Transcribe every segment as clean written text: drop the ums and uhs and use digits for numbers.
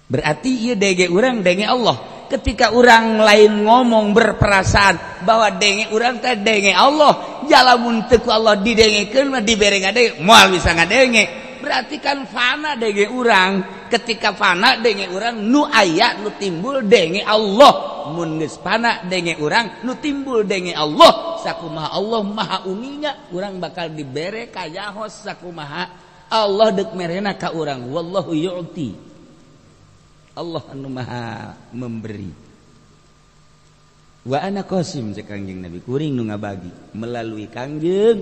Berarti ieu denge urang denge Allah. Ketika orang lain ngomong berperasaan bahwa denge urang teh denge Allah, jalamun teu ku Allah didengekeun mah dibere ngadenge moal bisa ngadenge. Berarti kan fana denge urang. Ketika fana denge urang nu aya nu timbul denge Allah. Mun geus fana denge urang nu timbul denge Allah. Sakumaha Allah maha uninga, urang bakal dibere kayahos sakumaha Allah deuk merena ka urang. Wallahu yu'ti. Allah anu maha memberi. Wa ana qasim cek Kangjeng Nabi, kuring nu ngabagi melalui Kangjeng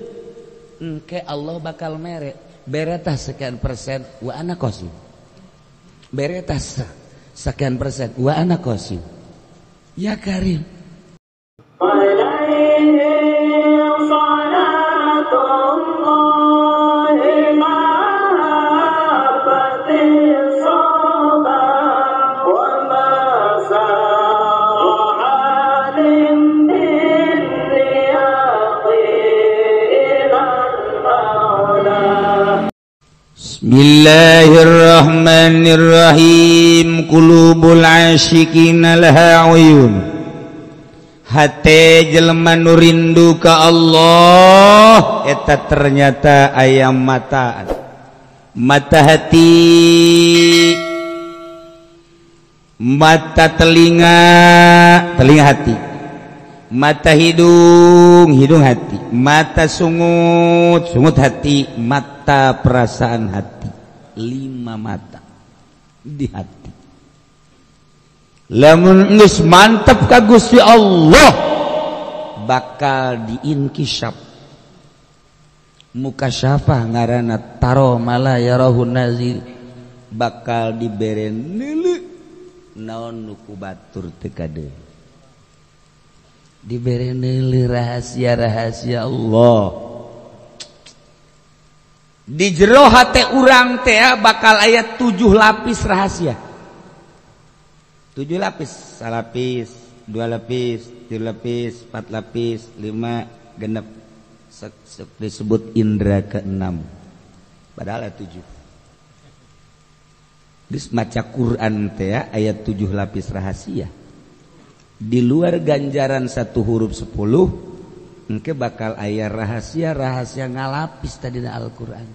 engke Allah bakal mere beretah sekian persen wa ana qasim. Beretah sekian persen wa ana qasim. Ya Karim. Bismillahirrahmanirrahim. Qulubul asyiqina laha uyun. Hate jelema nu rindu ka Allah eta ternyata aya mata. Mata hati, mata telinga, telinga hati, mata hidung, hidung hati, mata sungut, sungut hati, mata perasaan hati. 5 mata di hati. Lamun geus mantep ka Gusti Allah bakal diinkisap. Mukasyafah ngaranna taro mala yarahun nazir, bakal dibere neuleuh naon nu ku batur teu kadeung. Dibere neuleuh rahasia-rahasia Allah. Di jero hate urang teh bakal aya 7 lapis rahasia. 7 lapis, salapis, 2 lapis, 3 lapis, 4 lapis, 5, genep. Disebut indra ke-6. Padahal 7. Geus maca Quran teh aya 7 lapis rahasia. Di luar ganjaran 1 huruf 10, engke bakal aya rahasia-rahasia ngalapis tadina Al-Qur'an.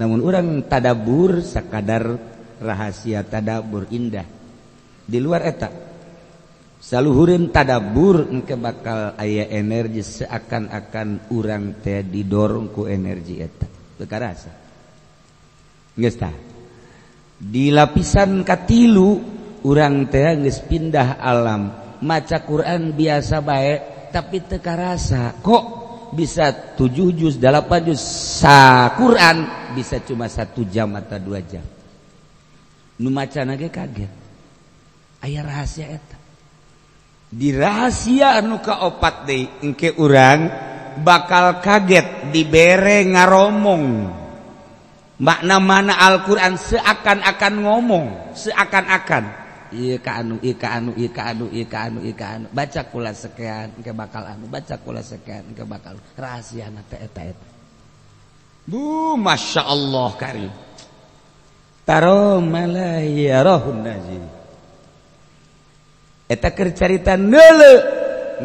Namun urang tadabur sakadar rahasia tadabur indah. Di luar eta saluhureun tadabur engke bakal aya energi seakan-akan urang teh didorong ku energi eta. Teu karasa. Geus tah. Di lapisan katilu urang teh geus pindah alam. Maca Quran biasa bae tapi teu karasa. Kok bisa 7 juz, 8 juz sa Quran bisa cuma 1 jam atau 2 jam. Nu macana ge kaget. Aya rahasia eta. Di rahasia anu kaopat deui engke urang bakal kaget dibere ngaromong. Makna mana Al-Qur'an seakan-akan ngomong, seakan-akan ieu ka anu, ieu ka anu, ieu ka anu, ieu ka anu, ieu ka anu. Baca kula sekian engke bakal anu, baca kula sekian engke bakal rahasiana teh eta eta. Bu, Masya Allah karim. Taro malayarahun nazir. Eta keur carita neuleuh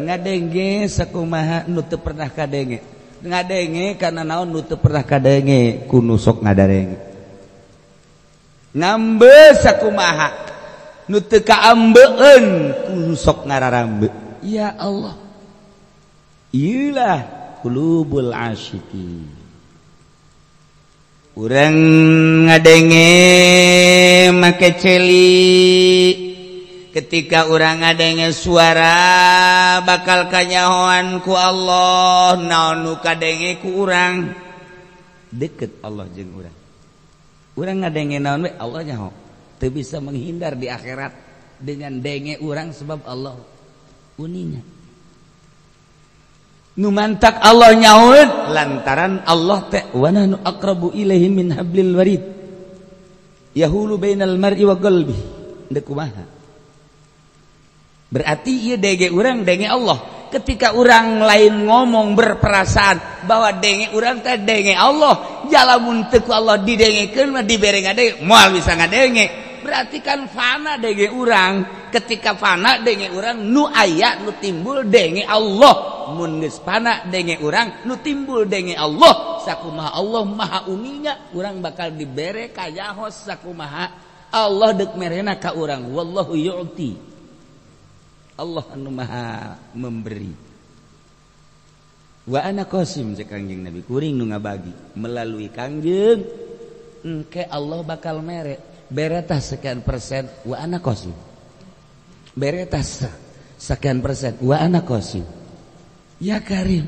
ngadenge sakumaha nu teu pernah kadenge. Ngadenge kana naon nu teu pernah kadenge ku nu sok ngadarenge. Ngambe sakumaha nu teu kaambeun ku nu sok ngararambe. Ya Allah. Ieulah qulubul asyiqin. Urang ngadenge make celi. Ketika urang ngadenge suara bakal kanyahoan ku Allah, naon nu kadenge ku urang deket Allah jeung urang. Urang ngadenge naon we Allah nyaho. Teu bisa menghindar di akhirat dengan denge urang sebab Allah uninga. Nu mantak Allah nyahoeun lantaran Allah teh wa nahnu aqrabu ilaihi min hablil warid. Yahulu bainal mar'i wa qalbi. Deuk kumaha? Berarti ieu denge urang denge Allah. Ketika orang lain ngomong berperasaan bahwa denge urang teh denge Allah, jalamun teu ku Allah didengekeun mah dibere ngadenge moal bisa ngadenge. Berarti kan fana denge urang. Ketika fana denge urang nu aya nu timbul denge Allah. Mun geus fana denge urang nu timbul denge Allah. Sakumaha Allah maha uninga, urang bakal dibere kayahos sakumaha Allah deuk merena ka urang. Wallahu yu'ti. Allah anu maha memberi. Wa ana qasim cek Kangjeng Nabi, kuring nu ngabagi melalui Kangjeng engke Allah bakal mere beretah sekian persen wa ana qasim, beretah sekian persen wa ana qasim. Ya Karim,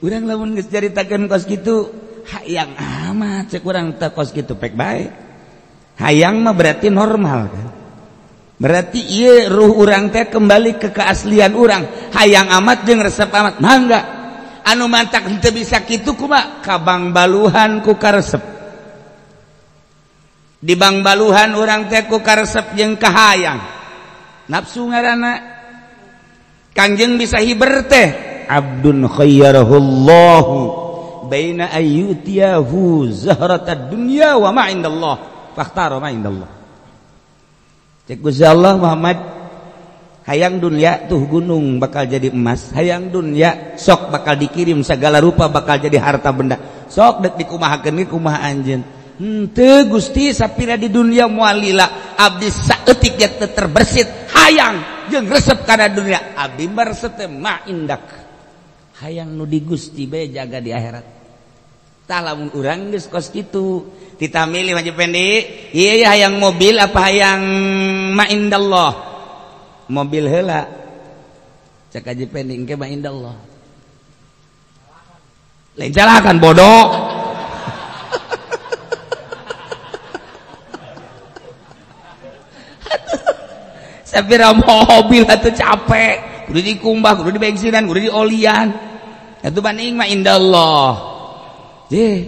urang lamun geus caritakeun kos kitu hayang amat cek urang teh kos kitu pek bae. Hayang mah berarti normal kan. Berarti ieu ruh urang teh kembali ke keaslian urang. Hayang amat jeung resep amat. Mangga. Anu mantak henteu bisa kitu kumaha? Ka bangbaluhan ku karesep. Di bangbaluhan urang teh ku karesep jeung kahayang. Nafsu ngaranna. Kangjeng bisa hiber teh. Abdun khayyarahullahu baina ayyutiyahu zahratad dunya wa ma indallah. Fakhtara ma indallah. Cek Gusti Allah Muhammad, hayang dunia tuh gunung bakal jadi emas, hayang dunia sok bakal dikirim segala rupa bakal jadi harta benda, sok dek dikumahakeun ge kumaha anjeun. Henteu Gusti sapira di dunia moal lila, abdi saeutik ge teu terbersit hayang jeung resep kana dunia, abdi mah resep teh ma indak. Hayang nu di Gusti bae jaga di akhirat. Tah lamun urang geus kos kitu tita milih Haji Pendi, iya ya hayang mobil apa hayang ma'indallah? Mobil heula. Cek Haji Pendi engke ma'indallah. Lain calakan bodoh. Sapira mobil atuh capek, kudu dikumbah, kudu dibensinan, kudu diolian. Atuh banding ma'indallah. Ye.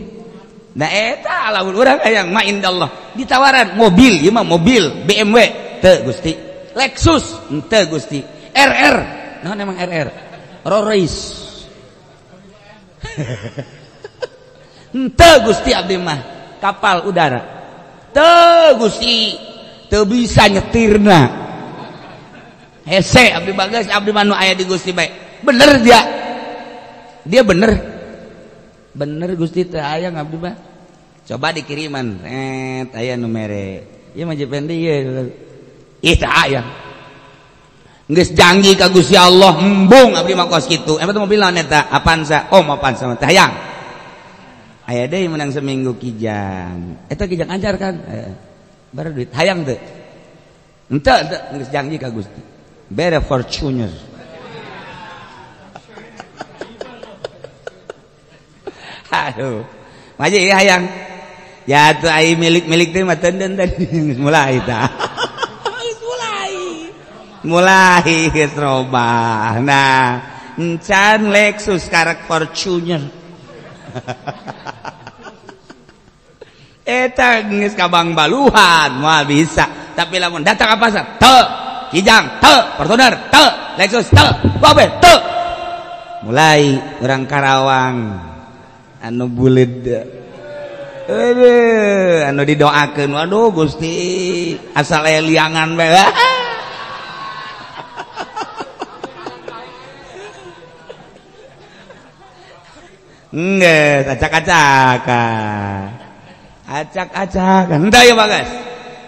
Nah eta lamun urang hayang ma indallah ditawaran mobil ieu mah mobil BMW teu Gusti, Lexus henteu Gusti, RR naon emang RR Rolls henteu Gusti abdi mah kapal udara teu Gusti teu bisa nyetirna hese abdi bagas abdi mah nu aya di Gusti bae. Bener dia bener bener Gusti teh hayang abdi mah. Coba dikiriman ret aya nu mere ieu mah Jependi ieu ih teh hayang geus janji ka Gusti Allah embung abdi mah kos kitu. Emang teh mobil naon eta Avanza? Oh Avanza mah teh hayang. Aya deui menang seminggu kijang eta kijang ancar kan baru duit hayang teu henteu henteu geus janji ka Gusti bere Fortuner. Aduh, maji ya hayang. Ya tuh ai milik-milik teh mah teunden tadi mulai tah. Mulai geus robah. Nah, encan Lexus karek Fortuner. Eta geus ka bangbaluhan moal bisa. Tapi lamun datang ka pasar, teu, Kijang, teu, Fortuner, teu, Lexus, teu, babe, teu. Mulai urang Karawang anu buleud anu didoakeun waduh Gusti asal aya liangan bae. Geus acak-acakan. Acak-acakan henteu ieu bagas.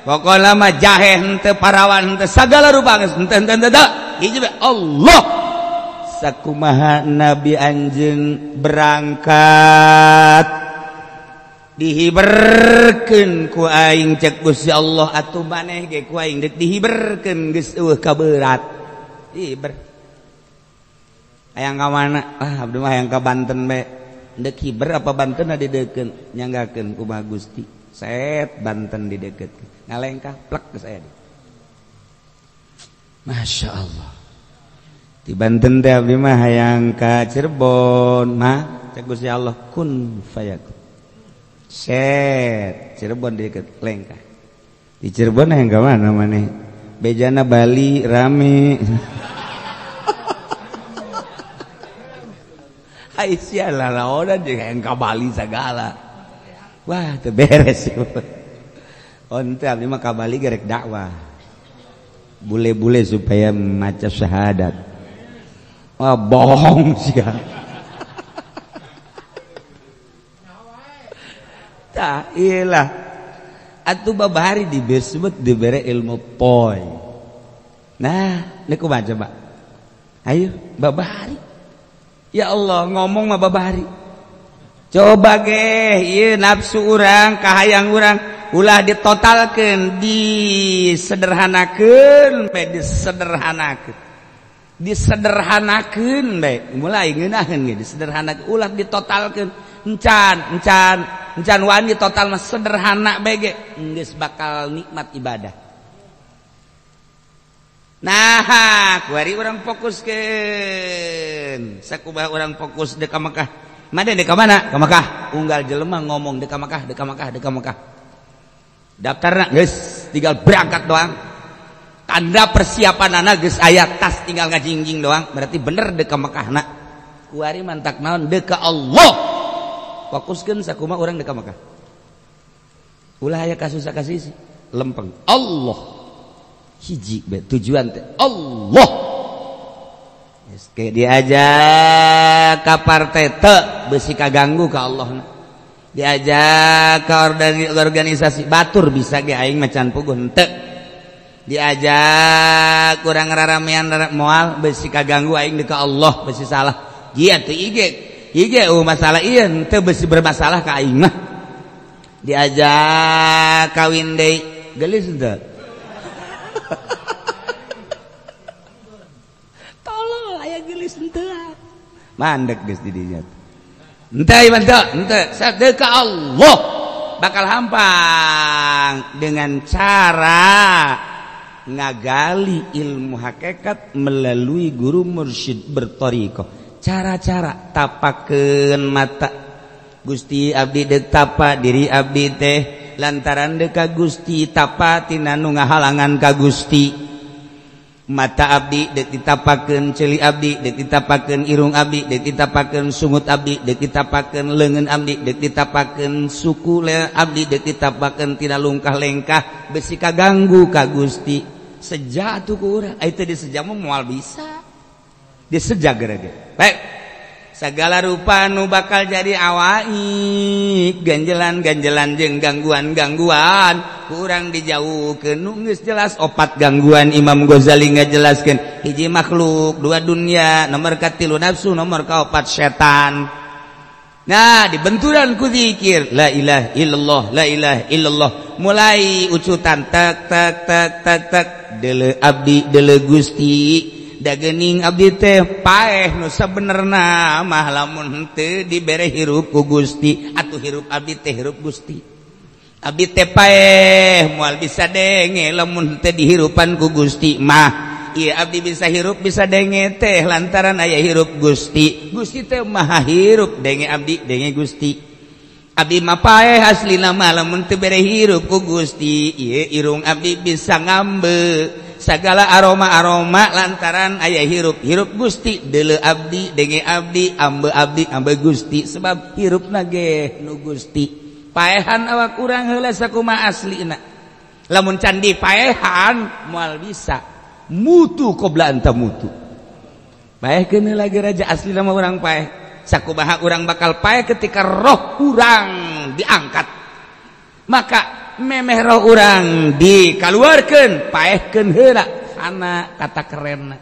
Pokona mah jahe henteu parawan henteu sagala rupa geus henteu henteu henteu. Hiji bae Allah. Sakumaha Nabi anjeun berangkat dihiberkeun ku aing cek Gusti Allah atuh maneh ge ku aing deuk dihiberkeun geus eueuh kaberat. Hiber. Hayang ka mana? Ah abdi mah hayang ka Banten bae. Deuk hiber apa Banten dideukeun nyanggakeun kumaha Gusti. Set Banten dideukeun. Ngalengkah plek ke saya. Masya Allah. Di Banten teh abdi mah hayang ka Cirebon mah cek Gusti Allah kun fayakun. Set Cirebon deket lengkah. Di Cirebon hayang ka mana maneh? Bejana Bali rame. Aisyah lalaonan jeung hayang ka Bali sagala. Wah teu beres. Oh ente abdi mah ka Bali gerek dakwah. Bule-bule supaya maca syahadat. Oh bohong sia. Tah iyalah. Atuh babari disebut dibere ilmu poy. Nah, niku kumaha coba? Ayo babari. Ya Allah ngomong mah babari. Coba ge ieu nafsu urang, kahayang urang ulah ditotalkeun, disederhanakeun, bae disederhanakeun. Disederhanakeun bae, mulai ngeunaheun ge disederhanakeun, ulah ditotalkeun. Encan, encan, encan wani total mah sederhana bae ge geus bakal nikmat ibadah. Nah, kuari urang fokuskeun. Sakumaha urang fokus deuk ka Mekah. Made deuk ka mana? Ka Mekah. Unggal jelema ngomong deuk ka Mekah, deuk ka Mekah, deuk ka Mekah. Daftarna geus tinggal berangkat doang. Tanda persiapanana geus aya, tas tinggal ngajingjing doang. Berarti bener deuk ka Mekahna. Kuari mantak naon deuk ka Allah. Fokuskeun sakumaha urang deuk ka Mekah. Ulah aya kasus sakasisi, lempeng Allah. Hiji be tujuan teh Allah. Geus ke diajak ka partai teu beusi kaganggu ka Allah. Diajak ka organisasi batur bisa ge aing mah can puguh henteu. Diajak kurang raramean moal beusi kaganggu aing deuk ka Allah beusi salah. Ieu teu ige. Ige masalah ieu henteu beusi bermasalah ka aing mah. Diajak kawin deui geulis henteu. Tolol aya geulis henteu. Mandek geus di dinya. Henteu ieu henteu, henteu sadeu ka Allah bakal hampang dengan cara ngagali ilmu hakikat melalui guru mursyid berthariqah. Cara-cara tapakeun mata Gusti abdi deuk tapa diri abdi teh lantaran deuk ka Gusti tapa tina nu ngahalangan ka Gusti. Mata abdi deuk ditapakeun, ceuli abdi deuk ditapakeun, irung abdi deuk ditapakeun, sungut abdi deuk ditapakeun, leungeun abdi deuk ditapakeun, suku abdi deuk ditapakeun tina lungkah lengkah besi kaganggu ka Gusti. Seja atuh ku urang, ai teu diseja mah moal bisa. Diseja gerege. Baik. Segala rupa nu bakal jadi awaik, ganjelan-ganjelan jeung gangguan-gangguan kurang dijauhkeun. Nu geus jelas opat gangguan Imam Ghazali ngajelaskeun. Hiji makhluk, dua dunia, nomor katilu nafsu, nomor kaopat setan. Nah, dibenturan ku zikir la ilaha illallah, la ilaha illallah, mulai ucutan tek tek tek tek tek deuleu abdi deuleu Gusti. Dagening abdi teh paeh nu sabenerna mah lamun henteu dibere hirup ku Gusti, atuh hirup abdi teh hirup Gusti. Abdi teh paeh moal bisa denge lamun henteu dihirupan ku Gusti mah. Ieu abdi bisa hirup bisa denge teh lantaran aya hirup Gusti. Gusti teh maha hirup, denge abdi denge Gusti. Abdi mah paeh aslina mah lamun teu bere hirup ku Gusti. Ieu irung abdi bisa ngambe segala aroma-aroma lantaran aya hirup hirup Gusti. Deuleu abdi denge abdi ambe abdi ambe Gusti, sebab hirupna ge nu Gusti. Paehan awak urang heula sakumaha aslina. Lamun can dipaehan moal bisa mutu qabla anta mutu. Paehkeun heula ge raja aslina mah urang paeh. Sakumaha urang bakal paeh ketika roh urang diangkat. Maka memeh roh urang dikaluarkeun paehkeun heula sana kata kerenna.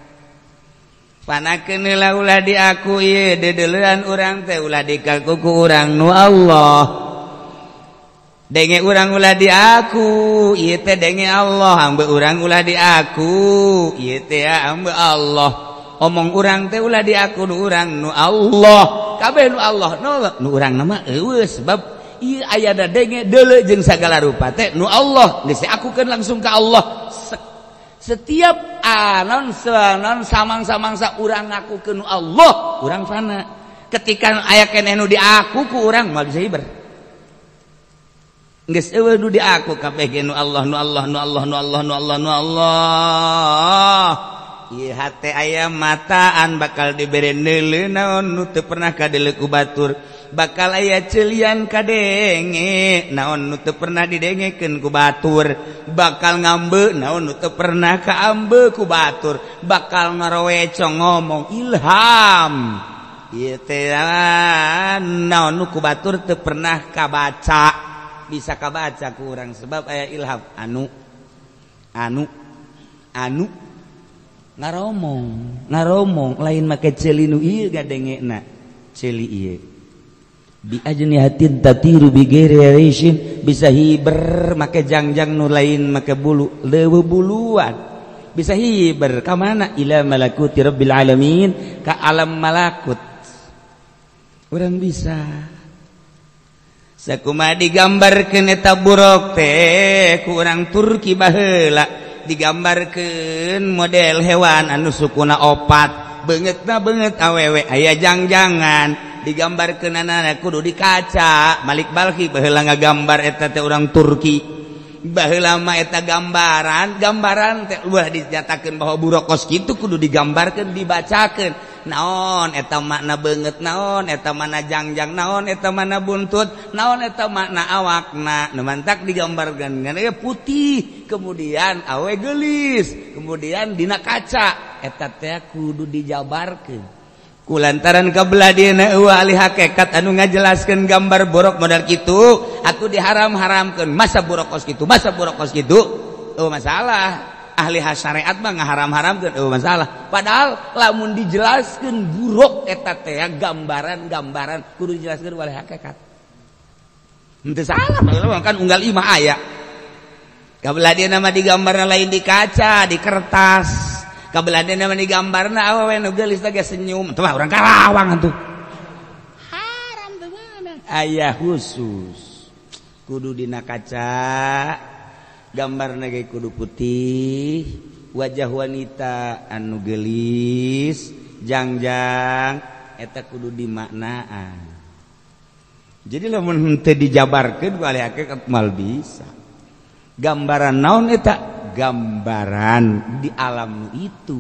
Panakeun heula ulah diaku ieu deudeulean urang teh ulah dikaku ku urang nu Allah. Denge urang ulah diaku ieu teh denge Allah, ambe urang ulah diaku ieu teh ambe Allah. Omong urang teh ulah diaku nu urang nu Allah. Kabeh nu Allah nu urang mah eueuh sebab ieu aya da denge deuleu jeung sagala rupa teh nu Allah geus diakukeun langsung ka Allah. Setiap anon sanon samang-samangsa urang ngakukeun nu Allah, urang fana. Ketika aya keneh nu diaku ku urang moal bisa hiber. Geus eueuh nu diaku kabeh ge nu Allah, nu Allah, nu Allah, nu Allah, nu Allah, nu Allah. Ieu hate aya mataan bakal dibere neuleuh naon nu teu pernah kadeuleu ku batur, bakal aya celian kadenge naon nu teu pernah didengekeun ku batur, bakal ngambe naon nu teu pernah kaambe ku batur, bakal ngaroweco ngomong ilham. Ieu teh naon nu ku batur teu pernah kabaca, bisa kabaca ku urang sebab aya ilham anu anu anu ngaromong ngaromong lain make ceuli nu ieu gadengena ceuli ieu bi ajnihatin tatiru bi ghairi rishin, bisa hiber make jangjang nu lain make bulu leuweuh buluan, bisa hiber ka mana ila malakuti rabbil alamin, ka alam malakut urang bisa. Sakumaha digambarkeun eta buruk teh ku urang Turki baheula, digambarkeun model hewan anu sukuna opat, beungeutna beungeut awewe aya jangjangan, digambarkeunana kudu di kaca. Malik Balkhi baheula ngagambar eta teh urang Turki baheula mah eta gambaran gambaran teh ulah dinyatakeun bahwa buruk kos kitu kudu digambarkeun dibacakeun naon eta makna beungeut, naon eta makna jangjang, naon eta makna buntut, naon eta makna awakna. Nu mantak digambarkeun ngan putih kemudian awe geulis kemudian dina kaca eta teh kudu dijabarkeun. Kulantaran kabelah dieuna eueuh ahli hakikat anu ngajelaskeun gambar borok modal kitu atuh diharam-haramkeun, masa borok kos kitu, masa borok kos kitu, eueuh masalah. Ahli syariat mah ngaharam-haramkeun eueuh masalah, padahal lamun dijelaskeun buruk eta teh gambaran-gambaran kudu dijelaskeun oleh hakikat henteu salah kan unggal imah aya. Kabelah dieuna mah digambarna lain di kaca, di kertas. Kabelah dieuna mah digambarna awewe nu geulis teh senyum, teu mah urang Karawang atuh haram teu meunang. Aya khusus kudu dina kaca, gambarna ge kudu putih, wajah wanita anu geulis jangjang eta kudu dimaknaan. Jadi lamun henteu dijabarkeun ku ahli hakikat mal bisa. Gambaran naon eta? Gambaran di alam itu.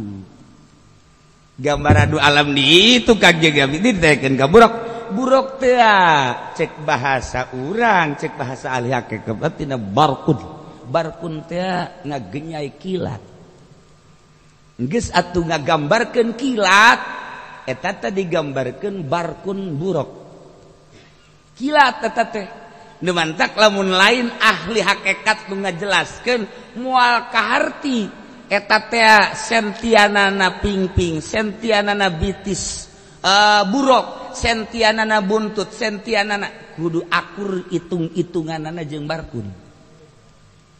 Gambaran di alam di itu kagem ditekeun ka buruk. Buruk teh cek bahasa urang, cek bahasa ahli hakikat tina barkun. Barkun teh ngagenyai kilat. Geus atuh ngagambarkeun kilat, eta teh digambarkeun barkun buruk. Kilat eta teh. Nu mantak lamun lain ahli hakikat nu ngajelaskeun moal kaharti eta teh sentianana pingping, sentianana bitis buruk, sentianana buntut, sentianana kudu akur hitung-hitunganana jeung barkun.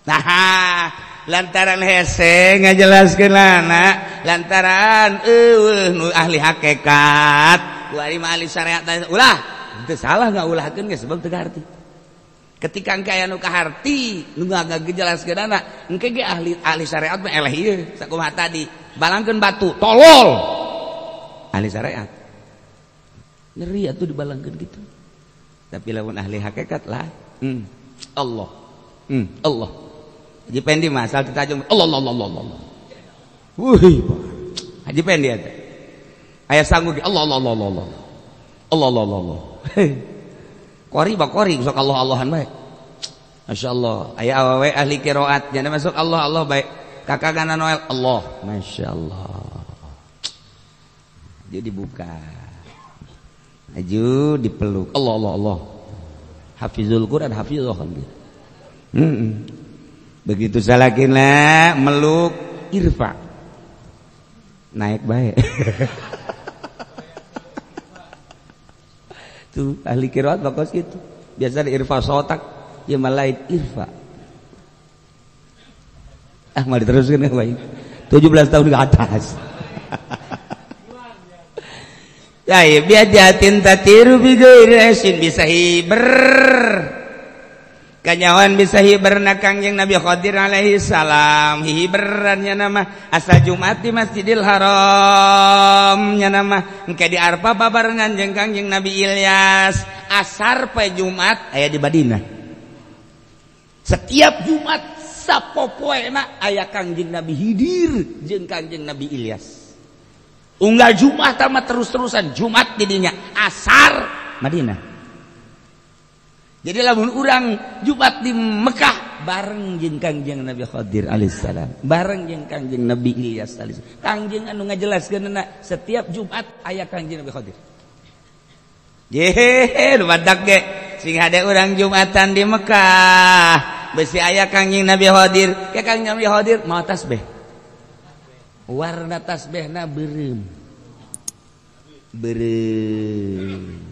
Nah, lantaran hese ngajelaskeun lana, lantaran eueuh nu ahli hakikat, ku ari mah ahli syariat ulah, teu salah ngaulahkeun ge sebab teu kaharti. Ketika engke aya nu kaharti, nu ngajelaskeunana, engke ge ahli ahli syariat mah eleh ieu sakumaha tadi, balangkeun batu, tolol. Ahli syariat. Nyeri atuh dibalangkeun kitu. Tapi lamun ahli hakikat lah, Allah. Allah. Haji Pendi mah asal ditajung Allah Allah Allah Allah. Wuih, Haji Pendi eta. Aya sanggup Allah Allah Allah Allah. Allah Allah Allah. Kori ba kori sok Allah Allahan bae. Masyaallah. Aya awewe ahli qiraat nya masuk Allah Allah bae. Kakakna Noel Allah. Masyaallah. Jadi dibuka. Aju dipeluk Allah Allah Allah. Hafizul Quran hafizah kan gitu. Begitu salakina meluk irfa naik baik. Tuh ahli qiraat bagus gitu. Biasa irfa sotak ya malain irfa. Ah mau diteruskan ya baik. 17 tahun ke atas. Ya biajatin tatiru bi ghairi bisa hiber. Kanyawan bisa hiberna Kangjeng Nabi Khadir alaihi salam, hiberannya nama asal Jumat di Masjidil Haram nya nama engke di Arfa babarengan jeung Kangjeng Nabi Ilyas, asar pe Jumat aya di Madinah. Setiap Jumat Sapopoena aya Kangjeng Nabi Hidir jeung Kangjeng Nabi Ilyas. Unggal Jumat mah terus-terusan Jumat di dinya asar Madinah. Jadi lamun urang Jumat di Mekah bareng jeung Kangjeng Nabi Khadir alaihissalam, bareng jeung Kangjeng Nabi Ilyas alaihissalam. Kangjeng anu ngajelaskeunna setiap Jumat aya Kangjeng Nabi Khadir. Yehehe, nu badak ge sing hade urang Jumatan di Mekah, besi aya Kangjeng Nabi Khadir, ke Kangjeng Nabi Khadir mau tasbih. Warna tasbihna beureum. Beureum.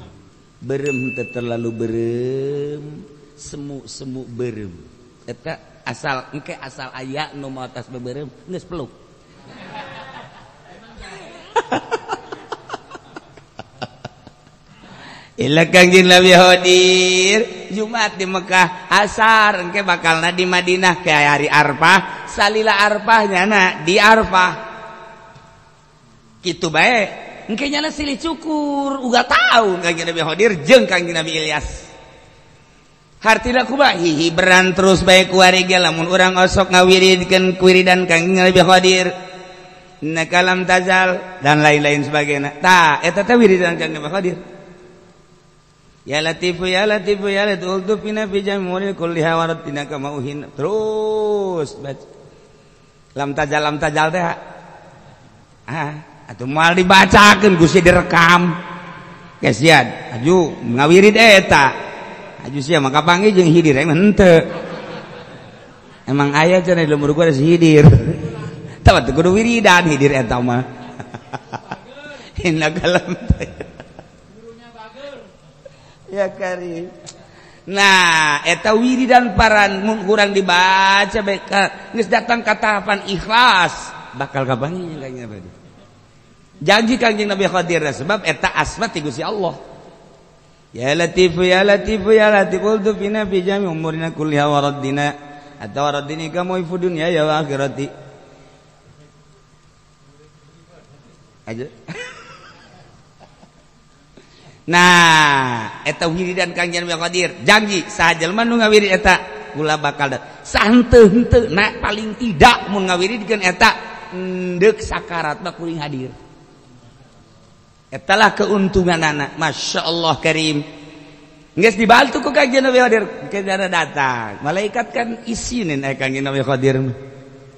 Beureum teu terlalu beureum, semu-semu beureum. Eta asal engke asal aya nu mau tasbih beureum geus peluk. Ila Kangjeng Nabi Khadir Jumat di Mekah, asar engke bakalna di Madinah ke hari Arfah, salila Arfah nyana di Arfah. Kitu bae, engke nyana silih cukur, uga tahu Kangjeng Nabi Khadir jeung Kangjeng Nabi Ilyas. Hartina kumaha hihiberan terus bae kuari ge lamun urang osok ngawiridkeun kuwiridan Kangjeng Nabi Khadir. Nakalam tazal dan lain-lain sebagainya. Tah eta teh wiridan Kangjeng Nabi Khadir. Ya Latifu ya Latifu ya Latifu ultufina fi jamuril kulliha waratina kama uhin. Terus baca. Lam tajal teh. Ah, atuh moal dibacakeun Gusti direkam. Kasihan, aju ngawirid eta. Aju sia maka panggih jeung Hidir emang henteu. Emang aya cenah di lembur gua ada si Hidir. Tah teu kudu wiridan Hidir eta mah. Innaka lam ya karim. Nah, eta wiridan paran mun kurang dibaca bae geus datang ka tahapan ikhlas bakal kapanggih Kangjeng Nabi. Janji Kangjeng Nabi Khadir sebab eta asma ti Gusti Allah. Ya Latifu ya Latifu ya Latifu ultufina fi jami umurina kulliha wa raddina atau raddini kamu ifu dunya ya wa akhirati. Aja. Nah, eta wiridan Kangjeng Nabi Khadir janji saha jelema nu ngawirid eta kula bakal santeu-henteu na paling tidak mun ngawiridkeun eta ndeuk sakarat mah kuring hadir. Etalah keuntunganana, Masya Allah karim. Geus dibantu ku Kangjeng Nabi Khadir, kejar datang. Malaikat kan isinin Kangjeng Nabi Khadir.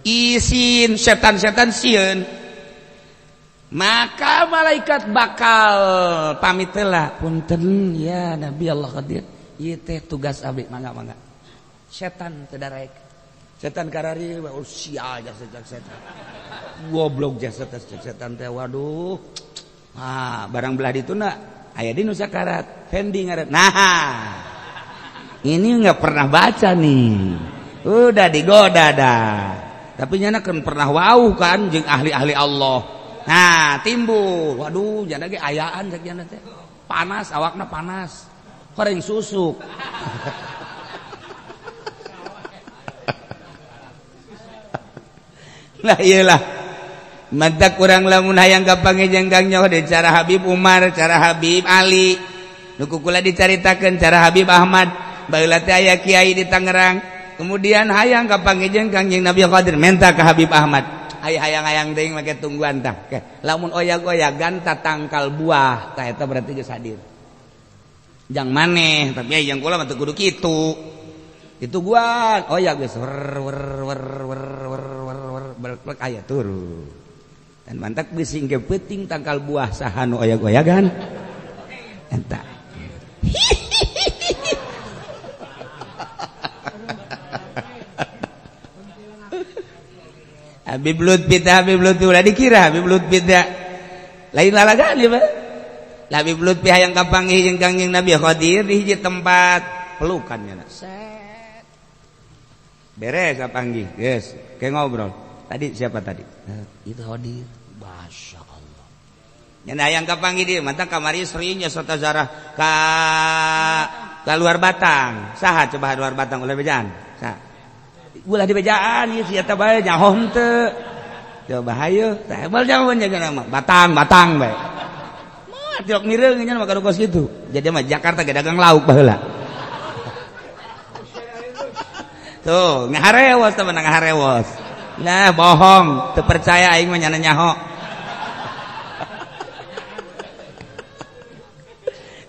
Isin setan-setan sieun. Maka malaikat bakal pamit lah, punten ya Nabi Allah Khadir, ieu teh tugas abdi mangga-mangga. Setan teu darek. Setan karari oh sia jasa setan. Goblok jasa setan teh waduh. Ah, barang belah dituna aya di nu sakarat, Fendi ngaran. Nah, ini enggak pernah baca nih. Udah digoda dah. Tapi nyana kan pernah wau kan jeung ahli-ahli Allah. Nah, timbul. Waduh, jana ge ayaan cek jana teh. Panas, awakna panas. Koreng susuk. Nah, iyalah. Mata kurang lamun hayang kapanggih jeung Kang Nyoh de cara Habib Umar, cara Habib Ali. Nu kukula dicaritakeun cara Habib Ahmad. Baheula teh aya kiai di Tangerang. Kemudian hayang kapanggih jeung Kangjeng Nabi Khadir minta ka Habib Ahmad. Ay hayang-hayang teuing make tungguan tah. Lamun oyag-oyagan ta tangkal buah tah eta berarti geus hadir. Jang maneh tapi aya jang kula mah teu kudu kitu. Ditungguan oyag geus wer wer wer wer wer wer wer belek aya turun. Dan mantak bisi engke peuting tangkal buah saha nu oyag-oyagan. Eta. Habib Lutfi teh Habib Lutfi ulah dikira Habib Lutfi teh lain lalagan ieu mah. Habib Lutfi hayang kapanggih jeung Kangjeng Nabi Khadir di hiji tempat pelukan nya. Set. Beres kapanggih, geus, ke ngobrol. Tadi siapa tadi? Itu Khadir. Masya Allah. Nya hayang kapanggih dieu mantap kamari sri nya sota zarah ka luar Batang. Saha coba luar Batang ulah bejaan? Saha? Ulah di bejaan ieu si eta bae nyaho henteu. Coba hayu, tah moal nyaho nya mah. Batang, batang bae. Moal tilok mireung nya mah kos kitu. Jadi mah Jakarta ge dagang lauk baheula. Tuh, ngaharewos teman ngaharewos. Nah, bohong, teu percaya aing mah nyana nyaho.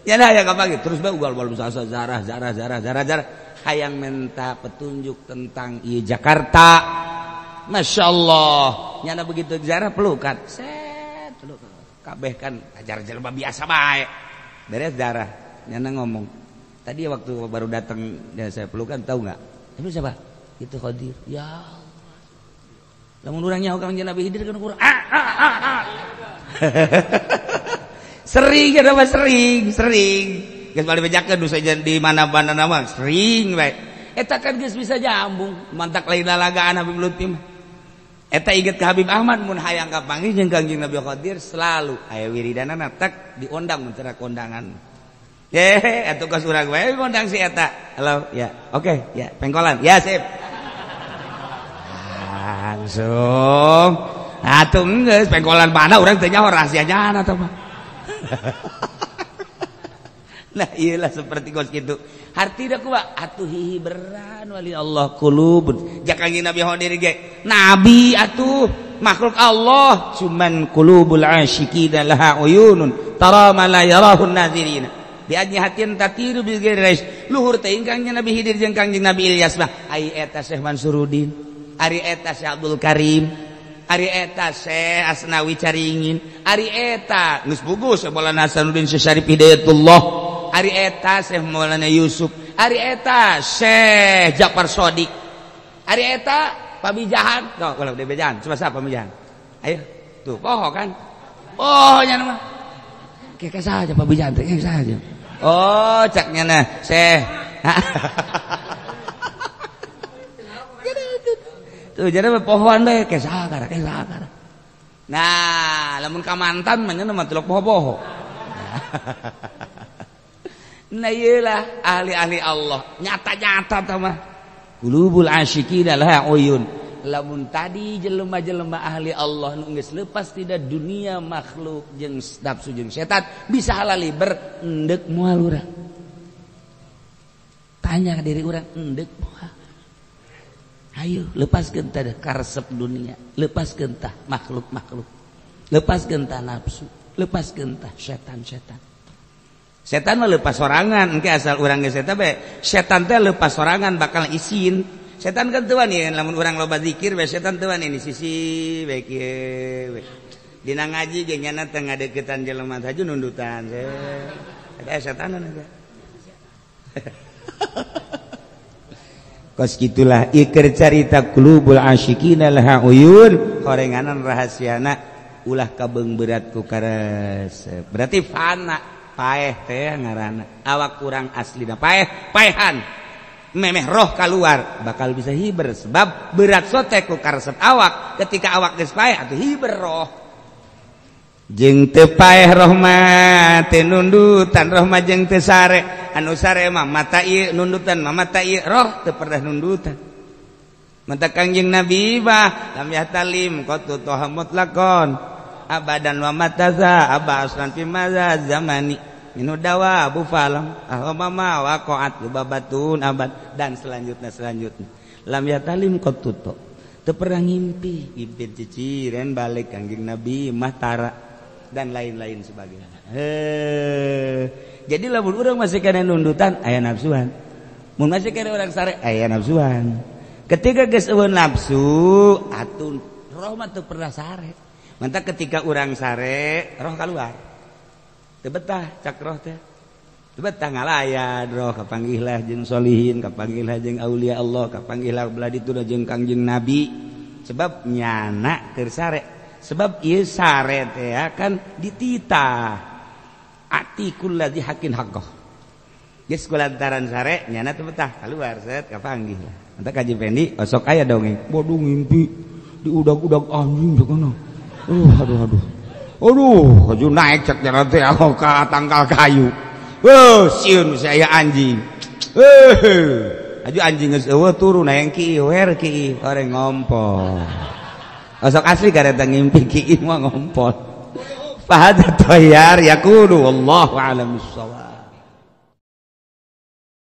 Nyana aya kapanggih terus bae ugal-ugal sasa zarah zarah zarah zarah zarah hayang minta petunjuk tentang ieu Jakarta. Masya Allah, nyana begitu zarah pelukan. Set, pelukan. Kabeh kan ajar jelema biasa bae. Beres darah, nyana ngomong. Tadi waktu baru datang ya saya pelukan tahu enggak? Itu siapa? Itu Khadir. Ya Allah. Lamun urang nyaho ka Kanjeng Nabi Khidir kan urang ah ah ah ah. Sering eta mah sering, sering. Geus bali bejakeun nu saja di mana-mana mah sering bae. Eta kan geus bisa jambung, mantak lain lalagaan Habib Lutfi mah. Eta inget ka Habib Ahmad mun hayang kapanggih jeung Kanjeng Nabi Khadir selalu aya wiridanana tek diondang mun teu kondangan. Atuh kos urang wae ngondang si eta. Halo, ya. Oke, ya, pengkolan. Ya, sip. Langsung. Atuh geus pengkolan mana urang teu nyaho rahasianya atuh mah. Nah, iyalah seperti kos kitu. Hartina kumaha? Atuh hihiberan wali Allah qulubun. Ja Kangjeng Nabi Khadir ge. Nabi atuh makhluk Allah, cuman qulubul asyiqina laha uyunun tara ma la yarahun nazirina. Diajni hatin tatiru bil ghairi luhur teh ingkangnya Nabi Khidir jeung Kangjeng Nabi Ilyas mah ai eta Syekh Mansurudin, ari eta Syekh Abdul Karim, ari eta Syekh Asnawi Caringin, ari eta geus bugus Maulana Hasanuddin Syekh Syarif Hidayatullah, ari eta Syekh Maulana Yusuf, ari eta Syekh Ja'far Shodiq, ari eta Pamijahan. Tuh kalau di Bejahan coba siapa Pamijahan? Ayo tuh poho kan? Oh nya mah kek saja Pamijahan teh kek saja. Oh, caknya nah, Syekh. Tuh jadi pohoan bae kesakara, kesakara. Nah, lamun ka mantan mah nya mah tilok poho-poho. Nah, iyalah ahli-ahli Allah, nyata-nyata tah mah. Qulubul asyiqina laha uyun. Lamun tadi jelema-jelema ahli Allah nu geus lepas tidak dunia makhluk jeung nafsu jeung setan bisa halaliber endek moal urang. Tanya ke diri urang endek moal. Ayo lepaskeun tah karesep dunia, lepaskeun tah makhluk-makhluk. Lepaskeun tah nafsu, lepaskeun tah setan-setan. Setan mah lepas sorangan, engke asal urang geus eta bae. Setan teh lepas sorangan bakal isin. Setan kan teu wani lamun urang loba zikir bae setan teu wani sisi bae kieu. Dina ngaji ge nyana teh ngadeukeutan jelema teh nundutan. Eta setanan eta. Kos kitulah iker carita qulubul asyiqina laha uyun horenganan rahasiana ulah kabeung berat ku karesep. Berarti fana paeh teh ngaranna. Awak kurang aslina paeh, paehan. Memeh roh keluar bakal bisa hiber sebab berat sote ku karesep awak ketika awak geus paeh atuh hiber roh jeung teu paeh roh mah teu nundutan roh mah jeung teu sare anu sare mah mata ieu nundutan mah mata ieu roh teu pernah nundutan mata Kangjeng Nabi mah lam yahtalim qatu toha mutlaqon abadan wa mataza aba aslan fi maza zamani minu dawa abu falam ahmama waqa'at babatun abad dan selanjutnya selanjutnya lam yatalim qatuto teu pernah ngimpi ngimpi ciciren balik Kangjeng Nabi mah tara dan lain-lain sebagainya. Jadi lamun urang masih kana nundutan aya nafsuan, mun masih kana urang sare aya nafsuan. Ketika geus eueun nafsu atuh roh mah teu pernah sare. Mantap ketika urang sare roh kaluar. Teu betah cak roh teh. Teu betah ngalayan roh kapanggihlah jeung solihin, kapanggihlah jeung aulia Allah, kapanggihlah belah ditu jeung Kangjeng Nabi. Sebab nyana keur sare. Sebab ieu sare teh kan dititah. Atikul ladzi haqqin haqqah. Geus kulantaran sare nyana teu betah kaluar set kapanggih lah. Mantap Kaji Pendi osok aya dongeng. Bodoh ngimpi diudag-udag anjing sakana. Aduh aduh. Aduh, kaju naik cek jalan teh aku ka tangkal kayu. Weuh, sieun saya anjing. Aju anjing geus eueuh turun hayang ki wer ki oreng ngompol. Osok asli kareta ngimpi ki mah ngompol. Fahadha tayyar yaqulu wallahu a'lam bissawab.